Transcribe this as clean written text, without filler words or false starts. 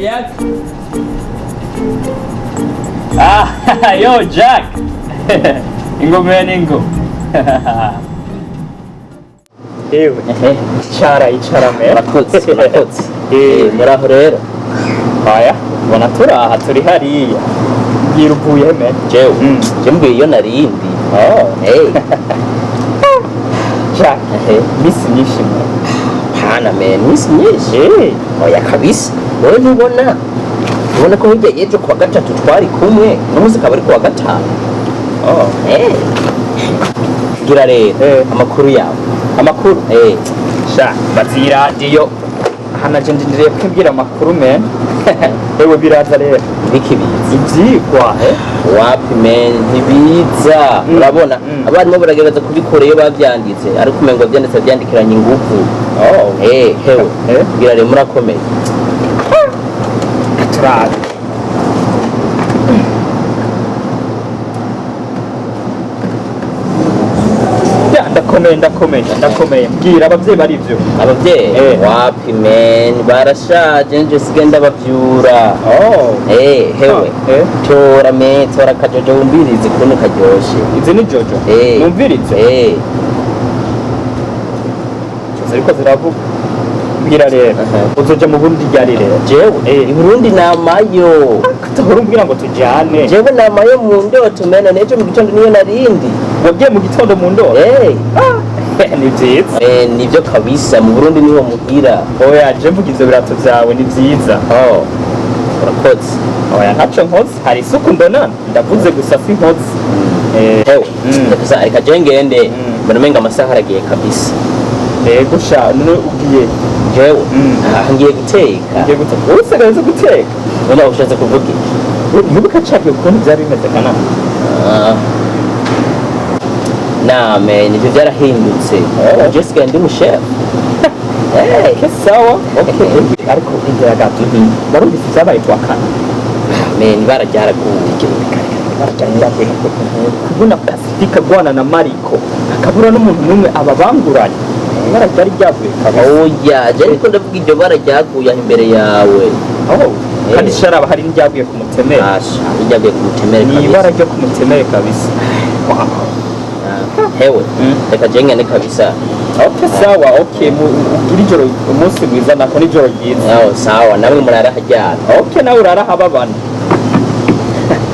Juliet. Ah, yo Jack. Ingo man ingo. Ewe, icara icara man. Murakoze, murakoze. Eh, Muraho rero. Aya, ubona turaha turi hariya. Mbwira uvuye he man? Jewe, Mm. je mbwiye iyo narindi. Oh, Hey, Jack. ehe. Misi nyinshi man. Hana man, misi myinshi. Eh, Oya kabisa. Wowe ntubona? Ubona ko hirya y'ejo kuwa gatatu twari kumwe, n'umunsi akaba ari kuwa gatanu. oh. Eh. Gira rero, Eh. amakuru yawe. Amakuru. Eh, Sha, bazi iradiyo. Aha naje ndindiriye kwibwira amakuru man. Ewe biraza rero. ibiki biza. Ivyigwa, eh? Wapi man, ntibiza. Mm. Urabona, Mm. abarimu baragerageza kubikora iyo bavyanditse, ariko umengo vyanditse vyandikiranye inguvu. Oh. Eh, hewe. Eh. Gira rero murakomeye. Turabe. Ya, ndakomeye ndakomeye ndakomeye mbwira abavyeyi bari ivyo. Abavyeyi Eh. wapi man, barashaje nje sigaye ndabavyura. Oh. Eh, hewe. Eh. Tora me, tora akajojo wumvirize ukuntu karyoshe. Izi ni jojo. Eh. Numvirize. Eh, Ziriko ziravuga. Mbwira rero. Aha. Uzoja mu Burundi ryari rero? Jewe Eh. i Burundi namayo. Kutahora umbwira ngo tujane. Jewe namayo mu ndoto mena nejo mu gitondo niyo narindi. Wagiye mu gitondo mu ndoto? Eh, Ni vyiza. eh, nivyo kabisa mu Burundi niho muhira. Oya, je mvuga ivyo birato vyawe ni vyiza. Oh. Urakoze. Oya, ntaco nkoze. Hari isuku mbona. Ndavuze gusa si nkoze. Eh. Hewe, Mm. reka sa reka je ngende. Mm. Mbona umenga amasaha aragiye kabisa. Ego sha, none ugiye Jewe, Mm. aha ngiye guteka. ugiye guteka. Wowe usigaye uzi guteka. Mbona ushatse kuvuga iki? Ntibuka cake ukuntu byari bimeze kana. Ah. Nah man, ivyo vyarahindutse. Oh. Je sigaye ndi umushefu. Hey. Okay, sawa. Okay, ariko indira gato. Mhm. Barumvise ibyabaye kuwa kane. Man, ibara ryaraguye. Kubona Pacifique agwana na Mariko akabura n'umuntu n'umwe ababanguranye. Ibara ryari ryavuye kabisa. Oya, je ariko ndavuga iryo bara ryaguye aho imbere yawe. Oh, kandi sharaba hari n'iryaguye ku mutemere. Asha, ryaguye ku mutemere Ni kabisa. ibara ryo ku mutemere kabisa. Wow. Ah, Hewe, Mm. reka je ngende kabisa. Okay, sawa. Okay, ugire ijoro umunsi mwiza nako nijoro ryiza. Oh, sawa, namwe murara haryana. Okay, nawe urara hababana.